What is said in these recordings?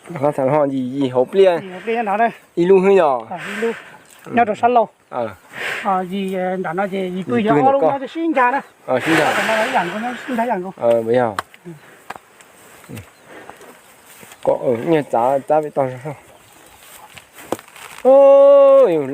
Yim, yim hauv pliaj, ib lub xwb yog. Nyob rau sab laug. Yim nram no ces yim pw yog ob lub no sib nkag na. Sib nkag nkaus. Nyiaj txav cab pem toj zog.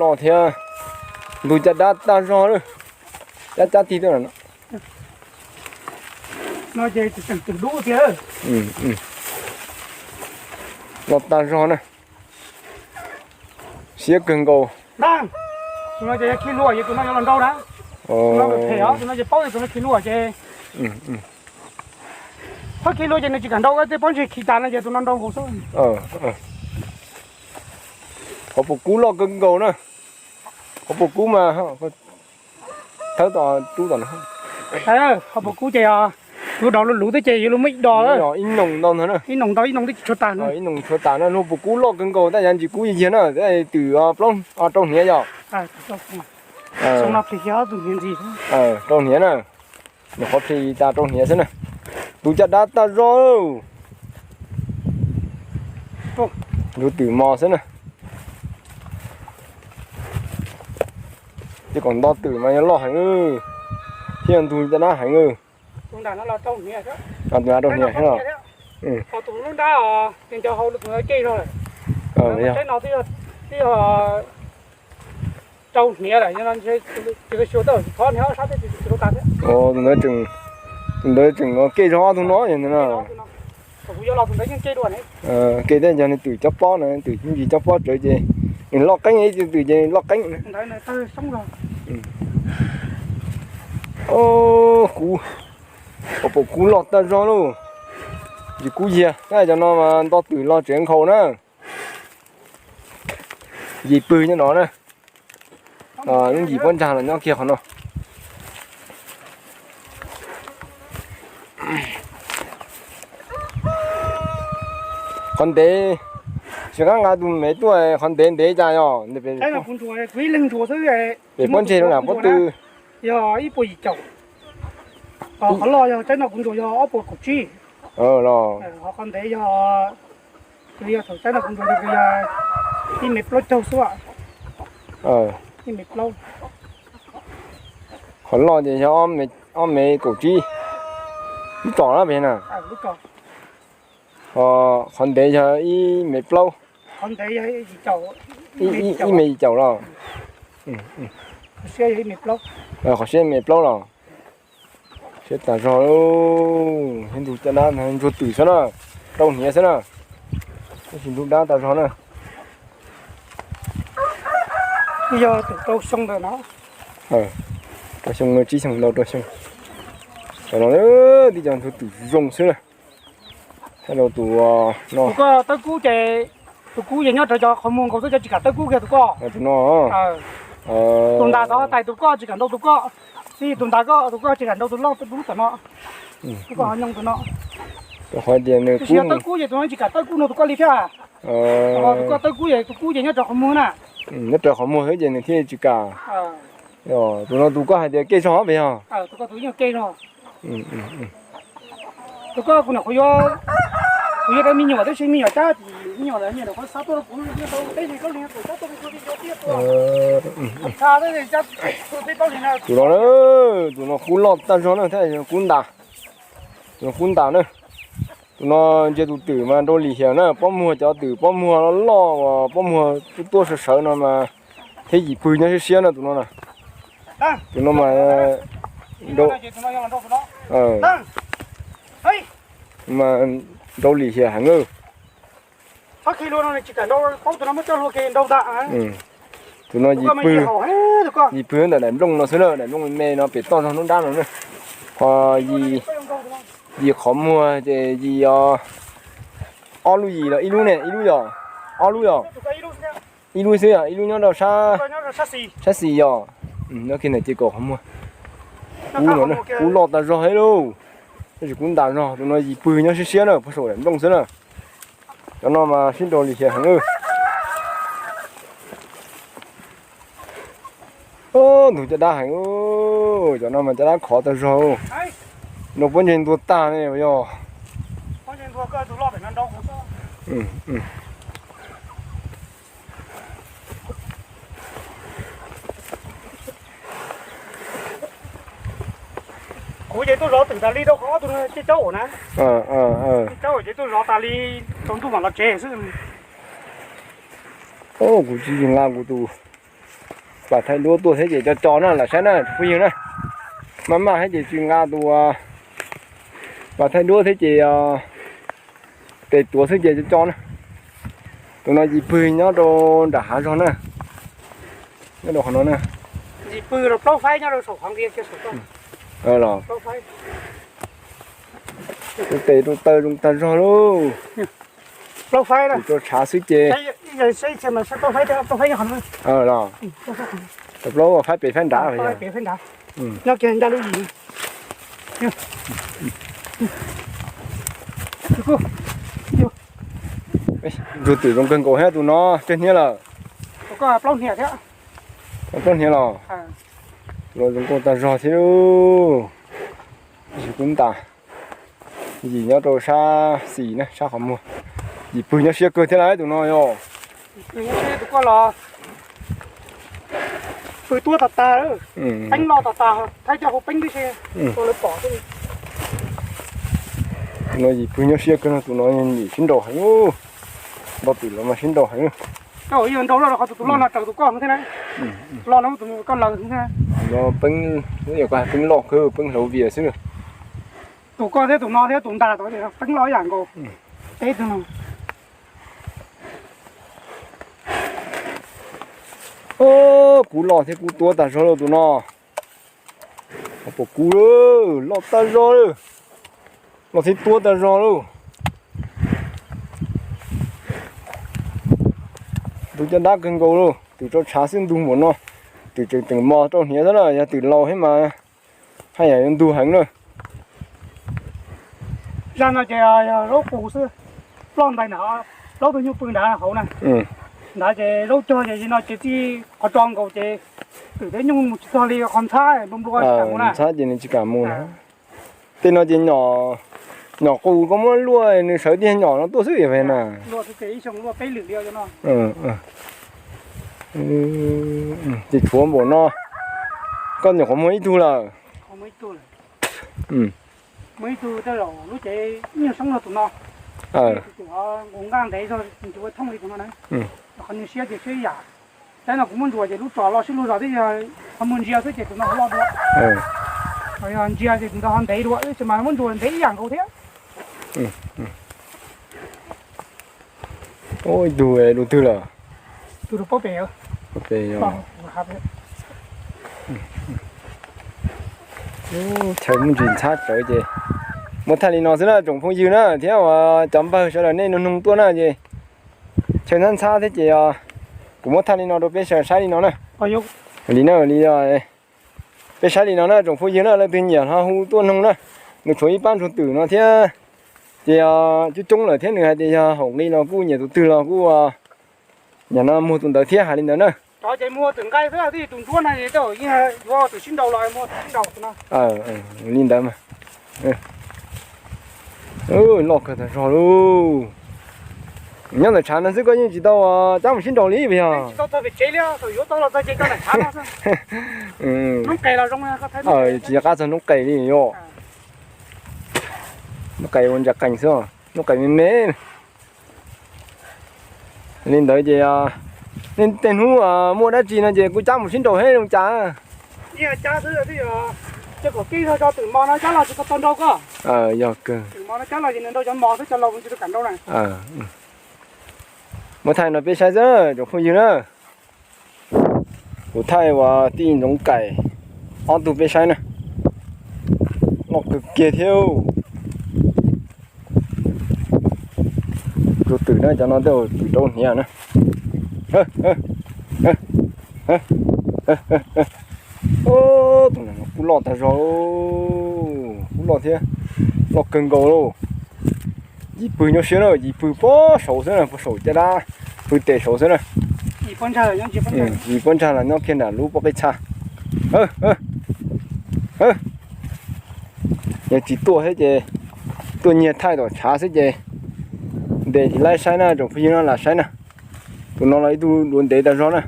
Loj thiab. Ntug caj dab tag zog lawm. Cab cab tig tuaj no. Loj tag zog na. Siab kawg nkaus. Tus no ces khi hlua ces tus no yuav los nrau na. Tus no phem os, tus no ces paub tias tus no khi hlua ces txhob khi hlua ces nws tsis kam nrau, tej pob ntseg khi tas no ces tus no nrau nkaus xwb. Qhov puas kub loj kawg nkaus na. Qhov puas kub mas thawb tom rub tom no. Qhov puas kub ces yuav dov luv luv thiab ces yuav luag muaj ib do, ib noog ntau ntag na. Ib noog ntau ib noog twb tsis tshuav tag no. Ib noog tshuav tas na, luag puas kub loj kawg nkaus tab yog ntsis kub yig yig na, twm plaub rau hniav yog. Rau hniav na, nws qhov plig tas rau hniav xwb na. Tus caj dab tag zog. Ntug twm mos xwb na. Ces kom nto twm mas yog loj heev, thiab ntug caj dab heev. Tus nrad rau hniav thiab los. Rau hniav lawm, tus ntawd tseem, tus ntawd tseem kej zog ob tug no yog ntawd no. Kej thiab yog nws twm cob pob no, twm ntsis cob pob tsawv ces nws loj qeeb, ib twm ces loj qeeb. Kub, qhov puas kub loj tag zog lauj. Ntsis kub yig, tab cov no mas nto twm los tsev nkhaus na. Yim pw nyob no na. Lub yim pob ntsag los nyob kiag qhov no. Qhov ntev, tsis qab nqa tus me tuaj, qhov ntev ntev cas yog. Pem pob ntseg no na pob tw. Yog ib puas yim caum. Qhov loj yog tsaib no kuv ntsuas yog ob puas kaum tsib. Los qhov ntev yog, yog thaum tsaib no kuv ntsuas yog ib mev plaub caug xwb. Ib mev plaub. Qhov loj ces yog ob mev kaum tsib. Lub tsom na pem na. Qhov ntev yog ib mev plaub. Ib mev yim caum los. Qhov siab ib mev plaub los. Siab tas zog, ib ntug caj dab ntsuag twm xwb na, rau hniav xwb na. Tab sis ntug dab tas zog na. Yog tus rau xyoo ntawm no. Rau xyoo tsib xyoo ntau rau xyoo. Cov no tib cov ntsuag twm zoo xwb na. Tus koj tawb kub ces, tus kub ces nyob rawv cov qhov muag nkaus xwb, cov tsis kam tawb kub kiag tus koj. Tus no. Tus ntas tod tais tus koj tsis kam nrau tus koj. Txij tus ntas koj tus koj tsis kam nrau tus loj dub tom no. Tus koj ho nyoog tus no. Tab sis yog tawb kub ces tus no tsis kam tawb kub nrau tus koj li thiab. Tus koj tawb kub ces tus kub ces nyob rawv qhov muag na. Nyob rawv qhov muag xwb ces nws thiaj tsis kam. Tus no tus koj hais tias kej zog pes yog. Tus koj kuv nyuam qhuav yuav, kuv yuav rau me nyuam tab sis me nyuam cab, me nyuam lawv nyiam rau qhov xav tuaj rau kuv, teb teb li koj li kuv xav tuaj rau kuv tiag tiag tuaj. Tus no, tus no kub loj tag zog na, thiab kub ntas. Tus no kub ntas na. Tus no ntsia tus twm mas nrau lim hiam na, pob muag cov twm pob muag loj loj, pob muag tuaj tuaj sawv sawv no mas thiab yim pwg nyob siab siab na tus no na. Tus no mas mas nrau lim hiam heev. Tus no yim pwg, yim pwg ntawm daim nplooj no xwb na, daim nplooj me no pem toj zog hnub dab no na. Ho yim qhov muag ces yim, ob lub yim los ib lub ne, ib lub yog, ob lub yog, ib lub xwb yog ib lub nyob rau sab xis yog, nyob kiag ntawm ces kaum qhov muag. Kub no, kub loj tag zog thiab lauj. Tab sis kub ntas zog, tus no yim pwg nyob siab siab na, puag saum daim nplooj xwb na. Cov no mas sib nrau lim hiam heev. Ntug caj dab heev, cov no mas caj dab khov tag zog. No pob ntseg ntuag tag ne yog. Kuv ces tuaj zov twm tas li rau qhov ob tug no caij caub na. Caij caub ces tuaj zov tas li, tsaus ntuj mam los tsev xwb. Kuv tsis nqa kuv tus pas thaij duab tuaj thiab ces co co na, lam saib na phooj ywg na. Maj maj thiab ces tsis nqa tus pas thaij duab thiab ces tes tuav xwb ces co co na. Tus no yim pwg nyob rau nram hav zog na. Nyob rau qhov no na. Yim pwg rau plaub faib nyob rau saum qhov nqia kiag saum toj. Los rau tes rau taw zoo tag zog lauj. Plaub faib na. Tus rau tshav xwb ces. Plaub faib, plaub faib nyob qhov no. Los plaub faib pem faib nrad. Nyob kiag ncaj lub yim. Tus twm zoo kawg nkaus thiab tus no tsawg hniav lawm? Plaub hniav thiab. Plaub hniav los? Tus no zoo nkauj tag zog thiab. Tab sis kuv ntas yim nyob rau sab xis na, sab qhov muag. Yim pwg nyob siab kawg thiab lauj tus no yog. Tus koj los pw tuab tas tas, peeb loj tas tas, thaib coj hau peeb tib si, ua lawv pom xwb. Tus no yim pwg nyob siab kawg no, tus no nim sib nraus heev. Nto twm los mas sib nraus heev. Koj yog nraus loj rau qhov tus loj no raws tus koj thiab na. Loj no tus koj laws thiab. Peeb, yog koj peeb loj kawg, peeb hlauv vias xwb. Tus koj thiab tus no thiab tus ntas tod peeb loj ib yam nkaus. Teb tus no. Kuv loj thiab kuv tuab tag zog lauj tus no. Pom kuv loj tag zog lauj. Loj thiab tuab tag zog lauj. Ntug caj dab kawg nkaus lauj, twm rau tshav xwb ntug npaum no. Twm tseem teem mos rau hniav xwb na, yog twm laus thiab mas haj yam yuav ntug heev na. Zaj no ces yog zaub qus xwb, ploj ntais nram plaub tug nyuj pw nrad hauv na. Nrad ces zaub cog ces no ces txij qhov tso nkaus ces twm thiab nyuj mus tsis txog li qhov ntxhab nplua nplua tsis kam mus na. Ntxhab ces nws tsis kam mus na. Tej no ces nyom qus koj muab luaj nws sawv tiag nyom no tuaj xwb na. Ces tshuav npaum no, koj nyuam qhuav muag ib tug lawm. Muag ib tug tej zaum lub cev nyuag soob zog tus no. Tus nqaj ntev zog tsis ua thooj li tus no na. Qhov nyuag siab ces siab ib yam. Saib no kuv muab ntsuas ces lub tsos loj sib luag zog twb yog qhov muag ntsia xwb ces tus no ho loj dua. Ho yog ntsia ces tus ntawd ho ntev dua, tab sis mas muab ntsuas ntev ib yam nkaus thiab. Ib tug lub twg lawm? Tus rau pob pem. Chaw muaj ntsis ntxhab tsawv ces muab thaij li no xwb na tsoom phooj ywg na thiab cov npawg sawv daws nej nug nug tuaj na ces chaw ntxhab ntxhab thiab ces kuv muab thaij li no rau peb sawv saib li no na. Li na li peb saib li no na tsoom phooj ywg na, leej twg nyiam ho hu tuaj noog na. Nws tshuav ib pab ntsuag twm no thiab ces coob coob lawm thiab nws hais tias yog haum nqi los kuj nyiam tus twg los kuj nyiam no muag tus ntawd thiab hais li ntawd na. Cov ces muag twm nqaij xwb, tus ntsuab no yeej yuav twm sib nraus los muag twm sib nraus no. Li ntawd mas loj kawg tag zog lauj. Nyob ntawm tshav no xwb koj yeej tsis tau cab mus sib nraus li puas yog? Tsis qab txog noob qes li yom. Noob qes ua ntsa qees xwb, noob qes me me. Li ntawd ces nej tej hnub muaj dab tsi no ces kuj cab mus sib nraus thiab zoo cas. Yog kawg. Muab thaij no peb saib xwb tsoom phooj ywg na. Kuv thaij uas tij Ntxoov Kaim ob tug peb saib na. Loj kawg kiag thiab. Tus twm na, cov no tej twm rau hniav na. Tus no kuj loj tag zog, kuj loj thiab, loj kawg nkaus lauj. Yim pwg nyob siab na, yim pwg pob saud xwb na, pob saum caj dab, pwg tes saud xwb na. Yim pob ntsag los nyob kiag nram lub pob qij txha. Yog tsis tuaj thiab ces tuaj nyiag thaij tom tshav xwb ces nte Ces tsis laib saib na, tsoom phooj ywg no lam saib na. Tus no los ib tug duav ntev tag zog na.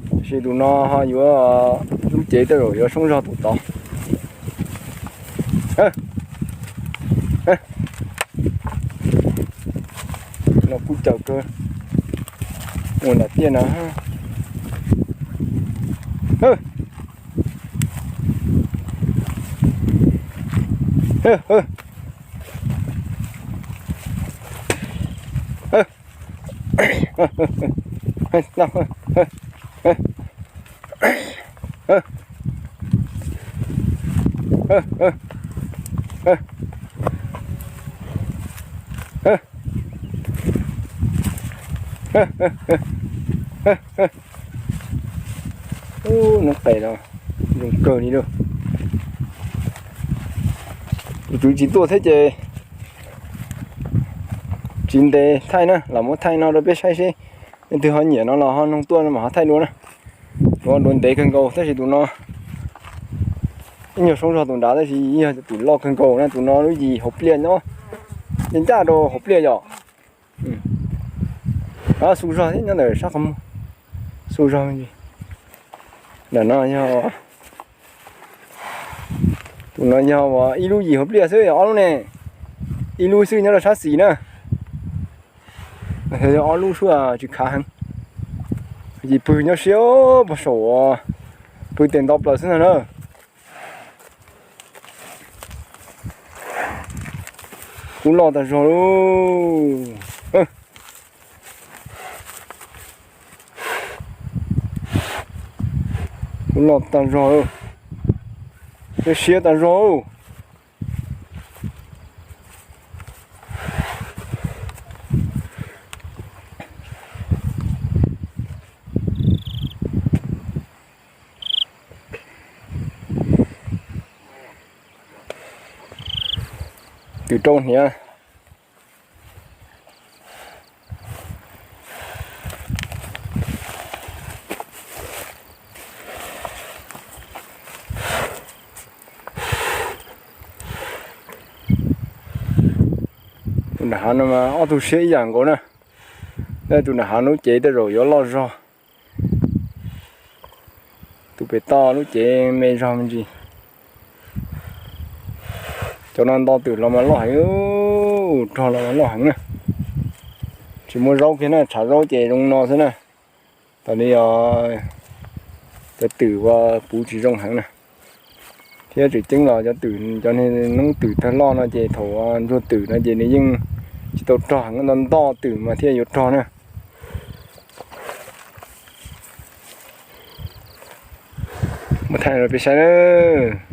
Tab sis tus no ho yuav lub cev tej zaum yuav soob zog tus tod. No kuj caum kawg. Ua nram tiaj no. Ub, noob qes no zoo kawg li lauj. Tus tswv tsis tuaj thiab ces tsis ntev thaij na, los muab thaij no rau peb saib seb leej twg ho nyiam no los ho noog tuaj mam ho thaij dua na. Tus no duav ntev kawg nkaus tab sis tus no ib nyuag soob zog tus nrad tab sis yog twm loj kawg nkaus na, tus no lub yim hauv pliaj nyob ncaj ncaj rau hauv pliaj yom. Xu zog thiab nyob ntawm sab qhov muag, xu zog me ntsis. Ntawm no yog, tus no yog ib lub yim hauv pliaj xwb, ob lub ne, ib lub xwb nyob rau sab xis na. Ob lub xwb tsis khav heev. Yim pw nyob siab pog saum, pw tes nto plaws xwb ntag na. Kub loj tag zog lauj. Kub loj tag zog lauj. Siab siab tag zog. Twm rau hniav. Tus nram hav no mas ob tug siab ib yam nkaus na. Tus nram hav lub cev tej zaum yuav loj zog. Tus pem toj lub cev me zog me ntsis. Cov no nto twm los mas loj heev, rog los mas loj heev na. Tsis muaj zaub kiag na, tshav zaub ces zoo no xwb na. Tas li os, cov twm uas puv tsis zoo heev na. Thiab tseem ceeb los cov twm, cov noob twm tawg loj no ces thaum ntsuag twm no ces nws yeej tsis tau rog heev, nto nto twm mas thiaj yuav rog na. Muab thaij rau peb saib nawb.